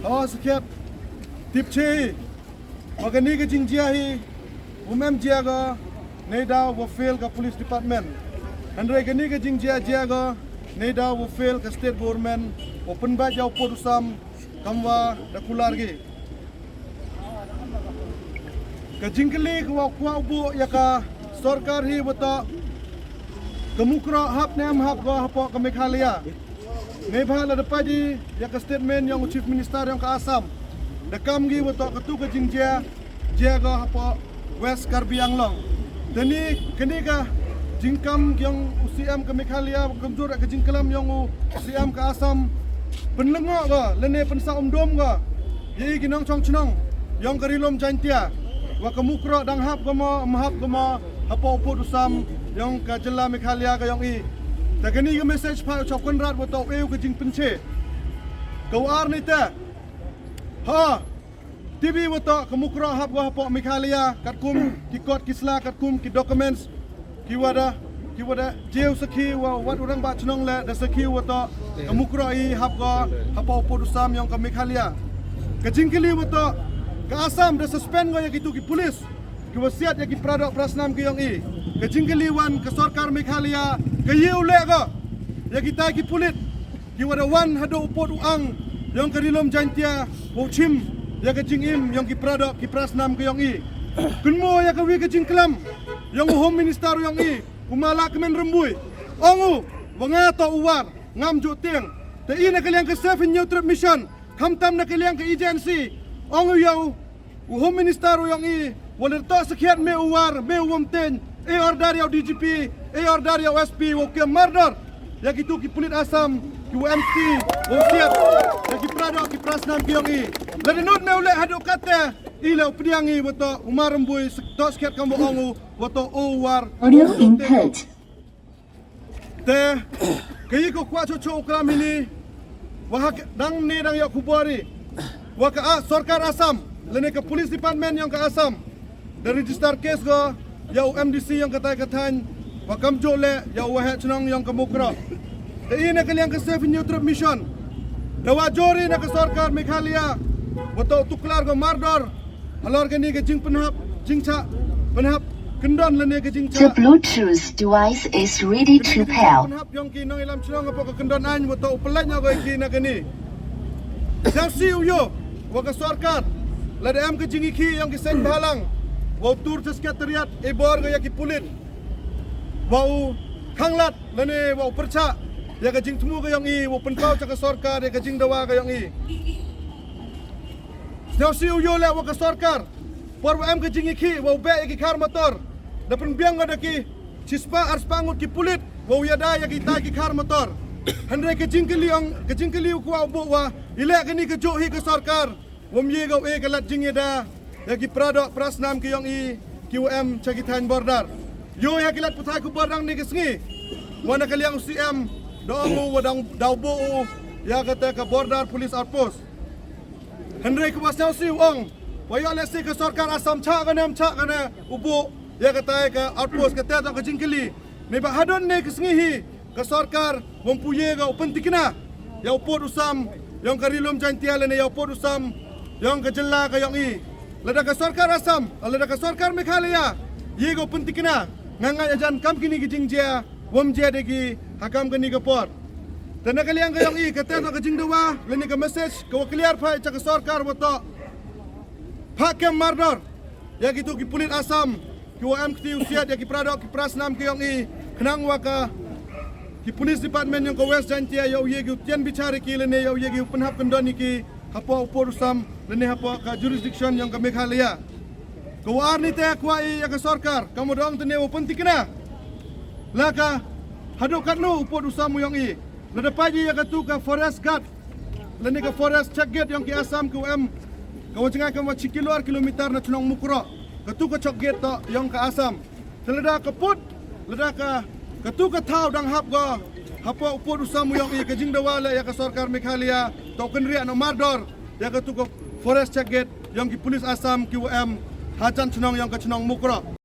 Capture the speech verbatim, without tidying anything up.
Hawa sakhiat tip che wa kani ka jingjia hi um em jia ko neidaw wa fail ka police department. Hynrei kani ka jingjia jia ko neidaw wa fail ka state government wa pynbait ya u pud u sam kamwa da kular ki. Ka jingkylli ka wa kwah u buh ya ka sorkar hi wa toh ka Mukroh hap ne em hap ko hapoh ka Meghalaya. Neibhah lada pait i ya ka statement yong u Chief Minister yong ka Assam, da kam ki wa toh katu ka jingjia jia ko hapoh West Karbi Anglong. Te ni kani ka jingkam yong u C M ka Meghalaya, kamjooh ka jingklam yong u C M ka Assam, pynlyngngoh ko lane pynsah umdom ko ya i ki nongchong chnong yong ka Ri-loom Jaiñtia wa ka Mukroh dang hap ko mo, em hap ko mo hapoh u pud u sam yong ka jylla Meghalaya ka yong i. Te kani ka message pha u Chawkynrad wa toh u e u ka jingpynche. Ka wa ar ni te, ha, tip i wa toh ka Mukroh hap ko hapoh Meghalaya katkum ki kot ki sla, katkum ki documents ki wa da, ki wa da jia u sakhi wa wat u rangbah chnong le da sakhi wa toh ka Mukroh i hap ko hapoh u pud u sam yong ka Meghalaya. Ka jingkylli wa toh ka Assam da suspend ko ya kitu ki police ki wa siat ya ki pradoh prasnam ki yong i. Ka jingkylli wan ka sorkar Meghalaya ka ye u leh ko ya kitai ki pulit ki wa da wan haduh u pud u ang yong ka Ri-loom Jaiñtia wow chim ya ka jingim yong ki pradoh ki prasnam ka yong i. Kynmaw ya ka wi ka jingklam yong u Home Minister yong i, u Malakmen Rymbui. Ong u wa nga toh u War, ngam jooh tieng. Te i na ka liang ka Save Hynñiewtrep Mission, khamtam na ka liang ka agency, ong u ya u u Home Minister u yong i, wa lada toh sakhiat me u War, me u Wamteiñ, e order ya u D G P, e order ya u S P wow kem mardor ya kitu ki pulit Assam ki wa em kti wow siat ya ki pradoh ki prasnam ki yong i. Lada nud me u leh haduh katte, i leh u pdiang i wa toh u Mar Rymbui, toh sakhiat kam wa ong u wa toh u War. Te ka i ko kwah choh choh u klam hini, wa ha dang ni dang yoh khubor i wa ka, ah, sorkar Assam lane ka police department yong ka Assam da register case ko ya u M D C yong katai ka thaiñ, wa kamjooh le ya u waheh chnong yong ka Mukroh. Te i na ka liang ka Save Hynñiewtrep Mission da wa jor i na ka sorkar Meghalaya wa toh u tuklar ko mardor halor kani ka jingpynhap, jingchah pynhap kyndon lane ka jingchah. The Bluetooth device is ready to pair. Pynhap yong ki nongyalam chnong hapoh ka kyndon aiñ wa toh u pynlait noh ko ya ki na kani. Sngewsih u yoh wa ka sorkar lada em ka jingyakhih yong ki seng bhalang wow tur cha secretariat, e bor ko ya ki pulit wow khanglad lane wow pyrchah ya ka jingthmu ka yong i, wow pynpaw cha ka sorkar ya ka jingdawa ka yong i. Sngewsih u yoh le wa ka sorkar, por wa em ka jingyakhih wow beh ya ki khar motor, da pynbiang ko da ki chispah arspah ngut ki pulit wow yada ya kitai ki khar motor. Hynrei ka jingkylli ong, ka jingkylli u kwah u buh wa i leh kani ka jooh hi ka sorkar wam ye ko e ka lad jingyada ya ki pradoh prasnam ki yong i ki wa em cha ki thaiñ border. Yoh ya ki lad pathai khubor dang ni ka sngi wa na ka liang u C M da ong u wa dang daw buh u ya kata ka Border Police Outpost. Hynrei ka wa sngewsih u ong wa yoh lehse ka sorkar Assam chah ka ne em chah ka ne u buh ya katai ka outpost, kata toh ka jingkylli. Neibhah hadooh ni ka sngi hi ka sorkar wam pu ye ko u pyntikna ya u pud u sam yong ka Ri-loom Jaiñtia lane ya u pud u sam yong ka jylla ka yong i. Lada ka sorkar Assam, lada ka sorkar Meghalaya ye ko u pyntikna, nga ngait ajan kam kini ki jingjia wam jia de ki ha kam kani ka por. Te na ka liang ka yong i, kata toh ka jingdawa lane ka message ka wa clear pha cha ka sorkar wa toh pha kem mardor ya kitu ki pulit Assam ki wa em kti u siat ya ki pradoh ki prasnam ki yong i, khnang wa ka ki police department yong ka West Jaiñtia yow ye ki u tian bichar ya ki lane yow ye ki u pynhap kyndon ya ki hapoh u pud u sam lane hapoh ka jurisdiction yong ka Meghalaya. Ka wa ar ni te kwah i ya ka sorkar, ka mudong te ne u pyntikna la ka hadooh katno u pud u sam u yong i. Lada pait i ya katu ka forest guard lane ka forest check gate yong ki Assam ki wa em ka wa jngai kam wa chi kilo ar kilometer na chnong Mukroh. Katu ka check gate toh yong ka Assam. Te lada ka pud, lada ka, katu ka thaw dang hap ko hapoh u pud u sam u yong i, ka jingdawa le ya ka sorkar Meghalaya toh kynriah noh mardor ya katu ka forest check gate yong ki police Assam ki wa em ha jan chnong yong ka chnong Mukroh.